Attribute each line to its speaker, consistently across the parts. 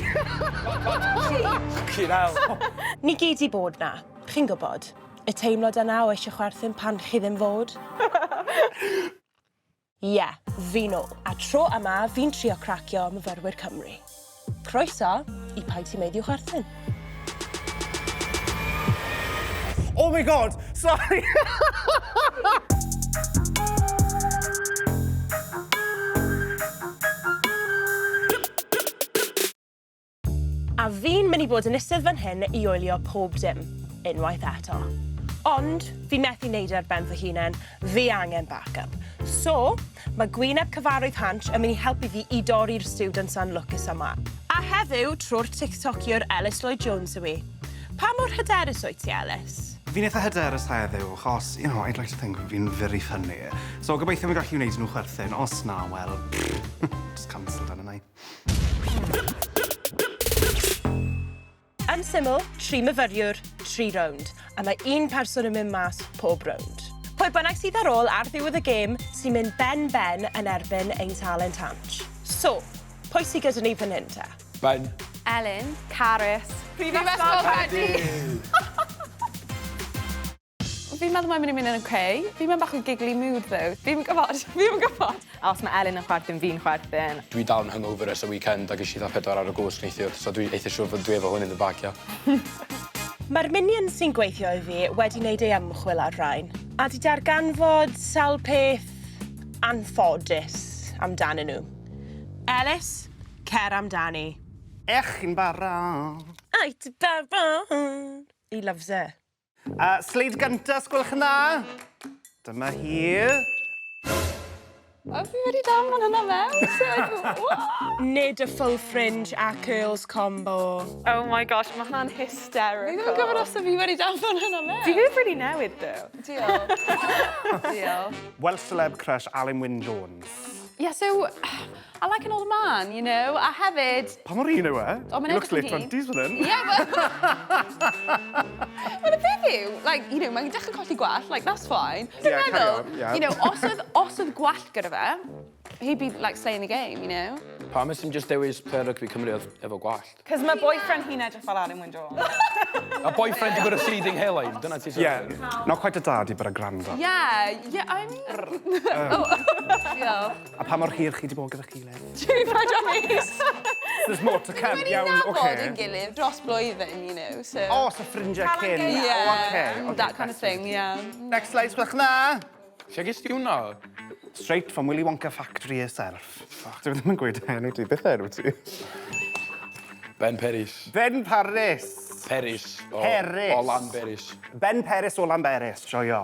Speaker 1: Sorry!
Speaker 2: Fucking hell.
Speaker 3: Ni gyd 'di bod 'na, chi'n gwybod. Y teimlad yna o eisiau chwerthin pan chi ddim fod. Ie, yeah, fi nôl. A tro yma, fi'n trio cracio myfyrwyr Cymru. Croeso i Paid Ti'n Meiddio Chwerthin.
Speaker 1: Oh my god, sorry!
Speaker 3: A fi'n mynd i bod yn istedd fan hyn i oelio pob dim, unwaith eto. Ond fi methu neud e ar ben fy hunen, fi angen backup. So, mae gwyneb cyfarwydd Hansh yn mynd i helpu fi i dorri'r students anlwcus yma. A heddiw, tro'r TikTokiwr Ellis Lloyd Jones yw i. Pa mor hyderus wyt ti, Ellis?
Speaker 1: Fi'n eitha hyderus heddiw, achos, you know, I'd like to think fi'n very funny. So gobeithio fi'n gallu wneud nhw chwerthin, os na, wel, just cancel dan yna i.
Speaker 3: Yn syml, tri myfyriwr, tri rownd, a mae un person yn mynd mas pob rownd. Pwy bynnag sydd ar ôl ar ddiwedd y gêm sy'n mynd ben-ben yn erbyn ein talent Hansh. So, pwy sydd gyda ni fan hyn te?
Speaker 2: Ben.
Speaker 4: Elin. Carys. Prifysgol Caerdydd! Fi'n meddwl mae'n mynd i mynd yn okay. Fi mewn bach o giggly mood though. Fi'm yn gwybod, fi'm yn gwybod.
Speaker 5: A os mae Elin yn chwerthin, fi'n chwerthin.
Speaker 2: Dwi dal yn hungover ers y weekend a ges i fatha 4 awr o gwsg neithiwr, so dwi eitha siŵr fod dwi efo hwn in the bag, ia.
Speaker 3: Mae'r minions sy'n gweithio i fi wedi wneud ei ymchwil ar rhain a 'di darganfod sawl peth anffodus amdanyn nhw. Ellis, cer amdani.
Speaker 1: Ech chi'n barod?
Speaker 3: Wyt ti'n barod? He loves it.
Speaker 1: Uh, sleid gyntaf, sgwelwch yn dda. Dyma hi.
Speaker 4: O, fi wedi danfon hwnna mewn, so...
Speaker 3: Nid y full fringe a curls combo.
Speaker 5: Oh my gosh, mae hwnna'n hysterical.
Speaker 4: Fi ddim yn gwybod os fi wedi danfon hwnna mewn.
Speaker 5: Di ddim really newid, though.
Speaker 4: Diolch. Diolch.
Speaker 1: Welsh celeb crush Alun Wyn Jones.
Speaker 4: Yeah, so, I like an older man, you know, a hefyd...
Speaker 1: Pa mor hŷn yw e?
Speaker 4: O, mae'n
Speaker 1: He looks
Speaker 4: edrych
Speaker 1: late
Speaker 4: yn hŷn.
Speaker 1: 20s fan hyn.
Speaker 4: Yeah, but... Wel, y peth yw, like, you know, mae'n dechrau colli gwallt, like, that's fine. Dwi'n
Speaker 1: Yeah, carry
Speaker 4: meddwl,
Speaker 1: on, yeah.
Speaker 4: you know, os oedd, os oedd gwallt gyda fe, he'd be, like, slaying the game, you know?
Speaker 2: Pam nes i'm just dewis player rygbi Cymru oedd efo gwallt?
Speaker 5: Cos mae boyfriend hi'n edrych fel Alun Wyn Jones.
Speaker 2: A boyfriend 'di got a receding hairline, dyna ti
Speaker 1: Yeah, not quite a daddy, but a grandad.
Speaker 4: Yeah, yeah, I mean... oh, diolch.
Speaker 1: A pa mor hir chi 'di bod gyda'ch gilydd?
Speaker 4: 34 mis.
Speaker 1: There's more to come,
Speaker 4: Wedi
Speaker 1: iawn,
Speaker 4: nabod
Speaker 1: oce.
Speaker 4: yn gilydd dros blwyddyn, you know, so...
Speaker 1: O, so ffrindiau cyn.
Speaker 4: Yeah,
Speaker 1: O, oce, oce,
Speaker 4: that kind of thing, yeah.
Speaker 1: Next slide, sgwelwch yn dda.
Speaker 2: Lle ges di hwnna?
Speaker 1: Straight from Willy Wonka factory herself. Fuck, dwi ddim yn gweud enw ti. Beth enw ti?
Speaker 2: Ben Peris.
Speaker 1: Ben Paris.
Speaker 2: Peris. O,
Speaker 1: Peris.
Speaker 2: O Lanberis.
Speaker 1: Ben Peris o Lanberis, joio.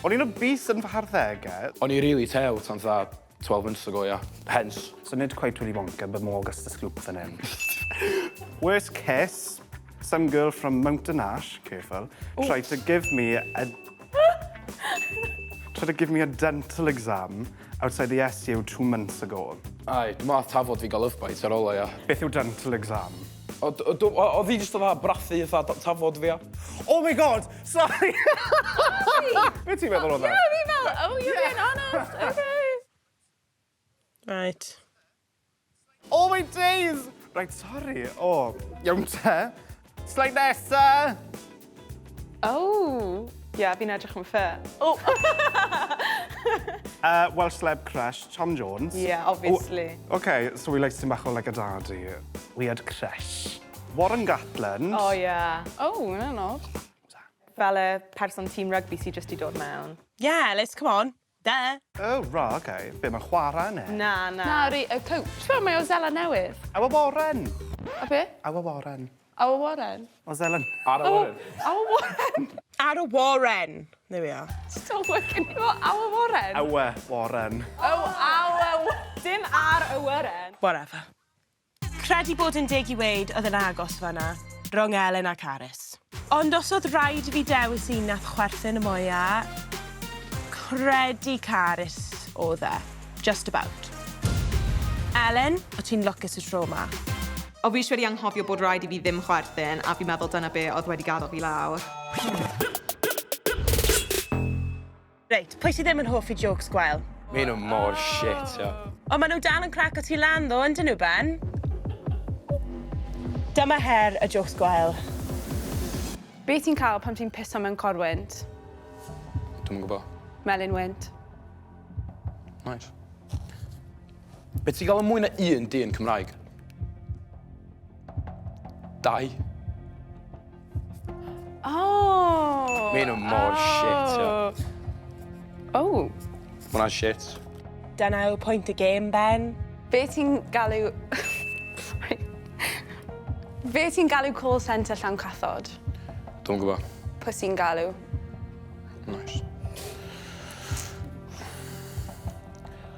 Speaker 1: O'n i'n obese yn fy harddegau.
Speaker 2: O'n i really tew tan fatha 12 months ago, ia. Hence.
Speaker 1: So nid quite Willy Wonka, but more Augustus Gloop fan hyn. Worst kiss, some girl from Mountain Ash, careful, tried to give me a... tried to give me a dental exam outside the SU 2 months ago.
Speaker 2: Ai, dwi'n meddwl tafod fi gael love bite ar ôl o, ia.
Speaker 1: Beth yw dental exam?
Speaker 2: Oedd hi jyst oedd brathu fatha tafod fi, ia.
Speaker 1: Oh my god, sorry! Beth ti'n meddwl o dda?
Speaker 4: Yeah, fi fel, oh, you're being honest, okay.
Speaker 3: Right.
Speaker 1: Oh my days! Right, sorry. Oh, iawn te. Slide nesa!
Speaker 4: Oh.
Speaker 5: Yeah, fi'n edrych yn fit.
Speaker 4: Oh.
Speaker 1: Welsh celeb crush, Tom Jones.
Speaker 5: Yeah, obviously.
Speaker 1: Oh, okay, so we like some bach o like a daddy. Weird crush. Warren Gatland.
Speaker 5: Oh, yeah.
Speaker 4: Oh, hwnna'n odd.
Speaker 5: Fel y person tîm rugby sydd just i dod mewn.
Speaker 3: Yeah, Ellis, come on. Duh.
Speaker 1: Oh, right, okay. Be, mae'n chwarae ne?
Speaker 5: Na, na.
Speaker 4: Na, ri, y coach. Ti'n mae o Seland Newydd.
Speaker 1: Awa Warren.
Speaker 4: A be?
Speaker 1: Awa Warren.
Speaker 4: Awa Warren.
Speaker 1: O Zeland.
Speaker 2: Ar y Warren.
Speaker 4: Awa Warren.
Speaker 3: Ar y Warren. There we are.
Speaker 4: Still working. Awa Warren.
Speaker 1: Awa Warren.
Speaker 4: Oh, awa.
Speaker 5: Dim ar y wyren.
Speaker 3: Whatever. Credu bod yn deg i weud oedd yn agos fanna, rhwng Elen a Carys. Ond os oedd rhaid i fi dewis un nath chwerthin y mwya, credu Carys oedd e. Just about. Elen, o ti'n lwcus y tro ma.
Speaker 6: O fi eisiau wedi anghofio bod rhaid i fi ddim chwerthin, a fi'n meddwl dyna be oedd wedi gadael fi lawr.
Speaker 3: Reit, pwy sydd ddim yn hoffi jokes gwael?
Speaker 2: Mae nhw mor shit, ia.
Speaker 3: Ond maen nhw dal yn craco ti lan ddo, yndyn nhw, Ben? Dyma her y jokes gwael.
Speaker 4: Be ti'n cael pan ti'n piso mewn corwynt?
Speaker 2: Dwi'm yn gwbo.
Speaker 4: Melyn wynt.
Speaker 2: Nice. Be ti'n gael yn mwy na un dyn Cymraeg? Dau.
Speaker 4: Oh!
Speaker 2: Mae nhw mor shit, ia.
Speaker 4: Oh.
Speaker 2: Ma' hwnna'n shit.
Speaker 3: Dyna yw pwynt y gêm, Ben.
Speaker 4: Be ti'n galw... Sorry. Be ti'n galw call centre llawn cathod?
Speaker 2: Dwi'm yn gwbo.
Speaker 4: Pwy sy'n galw?
Speaker 2: Nice.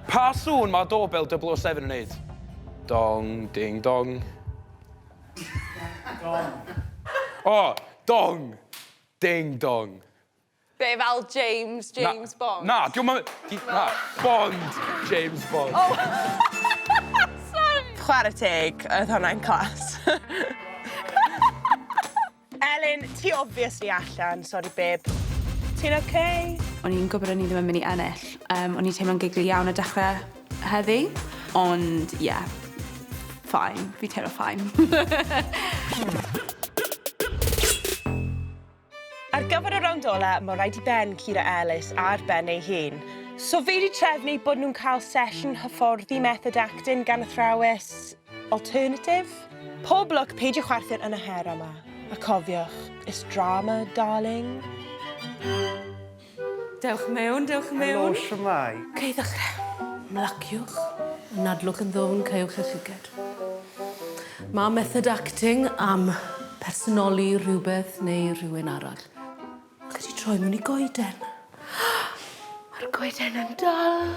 Speaker 2: Pa sŵn mae doorbell 007 yn neud? Dong, ding, dong. Dong. O, dong, ding, dong.
Speaker 4: Be fel James, James
Speaker 2: Na-
Speaker 4: Bond?
Speaker 2: Na, diw'm yn... Na, Bond, James Bond.
Speaker 4: Oh. Sorry.
Speaker 3: Chwarae teg, oedd hwnna'n class. Elin, ti obviously allan, sorry babe. Ti'n okay?
Speaker 4: O'n i'n gwybod o'n i ddim yn mynd i ennill. O'n i'n teimlo'n giggly iawn y dechrau heddi, ond ie, yeah, fine, fi teimlo fine.
Speaker 3: Ar gyfer y rownd ola, mae rhaid i Ben curo Ellis ar ben ei hun. So fi wedi trefnu bod nhw'n cael sesiwn hyfforddi method acting gan athrawes alternative. Pob lwc, peidio chwerthin yn y her yma. A cofiwch, it's drama, darling.
Speaker 7: Dewch mewn, dewch
Speaker 1: Helo,
Speaker 7: mewn.
Speaker 1: shwmae.
Speaker 7: Cei ddechrau. Ymlaciwch, anadlwch yn ddwfn, caewch eich llygad. Mae method acting am personoli rhywbeth neu rhywun arall. Ac wedi troi mewn i goeden. Mae'r goeden yn dal.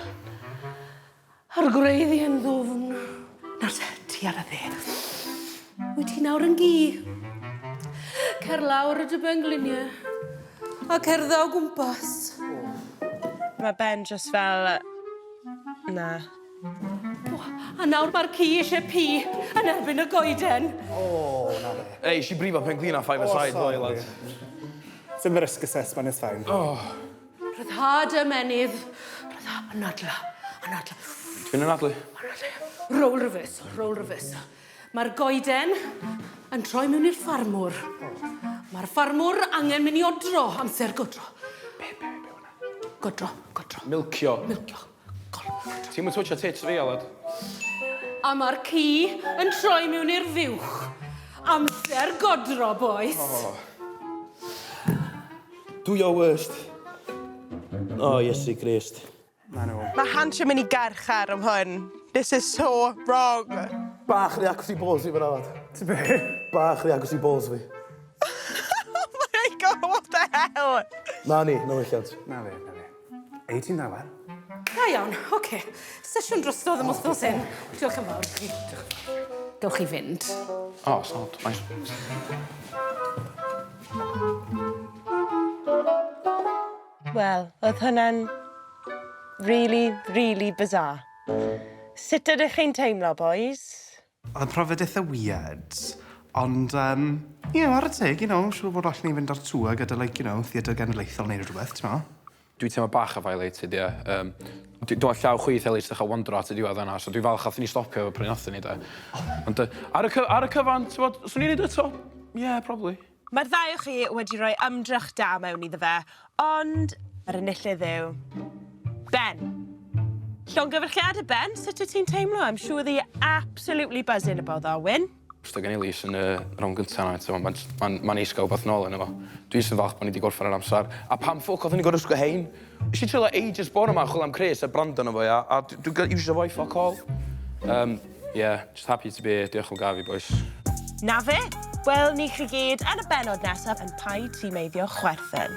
Speaker 7: A'r gwreiddiau yn ddwfn. Nawr te, ti ar y dde. Wyt ti nawr yn gi? Cer lawr y dy bengliniau. A cerdda o gwmpas.
Speaker 3: Mae Ben just fel... Na.
Speaker 7: A nawr mae'r ci eisiau pi yn erbyn y goeden.
Speaker 2: Ei, si brifo pen glina five aside,
Speaker 1: sorry.
Speaker 2: ddoe, lads.
Speaker 1: It's in the risk assessment, it's fine.
Speaker 7: Rhyddhad ymennydd. Rhyddhad, anadla, anadla.
Speaker 2: Dwi'n anadlu.
Speaker 7: Role reversal, role reversal. Mae'r goeden yn troi mewn i'r ffarmwr. Mae'r ffarmwr angen mynd i odro, amser godro. Be, be, be hwnna? Godro, godro.
Speaker 2: Milcio.
Speaker 7: Milcio. Gol.
Speaker 2: Ti'n mynd twtio tits fi, Aled?
Speaker 7: A mae'r ci yn troi mewn i'r fuwch. Amser godro, boys.
Speaker 2: Oh. Do your worst. Oh, Iesu Grist.
Speaker 1: Na nhw.
Speaker 3: Mae Hans yn mynd i garchar am hwn. This is so wrong.
Speaker 8: Bach rhy agos i balls fi fyna, lad.
Speaker 1: Ti be?
Speaker 8: Bach rhy agos i balls fi.
Speaker 3: Oh my God, what the hell?
Speaker 8: Na ni, na welliant.
Speaker 1: Na fe, na fe. Ei, ti'n dda, wel?
Speaker 7: Da iawn, oce. Sesiwn drosodd am wythnos hyn. Diolch yn fawr i chi. Gewch chi fynd.
Speaker 2: Oh, sound. Nice.
Speaker 3: Wel, oedd hwnna'n really, really bizarre. Sut ydych chi'n teimlo, boys?
Speaker 1: Oedd yn profiad eitha weird, ond, ie, ar y teg, siŵr bod allan ni fynd ar tour gyda, like, theatr genedlaethol neu rhywbeth, ti'n mo?
Speaker 2: Dwi'n teimlo bach o violated, ie. Dwi'n llaw chwith Elis dechrau wandro at y diwedd yna, so dwi'n falch athyn ni stopio efo pryd nathon ni, de. Ond ar y cyfan, ti'n bod, swn i'n neud eto? Yeah, probably.
Speaker 3: Mae'r ddau o chi wedi rhoi ymdrech da mewn iddo fe, ond yr enillydd yw Ben. Llongyfarchiadau, Ben, sut wyt ti'n teimlo? I'm sure they're absolutely buzzing about that win.
Speaker 2: Os gen Elis yn y rownd gyntaf yna, ti'n mae'n ma neis gael wbeth nôl yn efo. Dwi jyst yn falch bod ni wedi gorffen yr amser. A pam ffwc oedden ni gorfod wisgo hein? Nes i treulio ages bore yma chwilio am crys a Brandon efo, ia, a dwi'n iwsio fo i fuck all. Yeah, just happy to be here. Diolch am gael fi, boys.
Speaker 3: Na fe. Wel, ni chi gyd yn y benod nesaf yn Paid Tîmeiddio Chwerthin.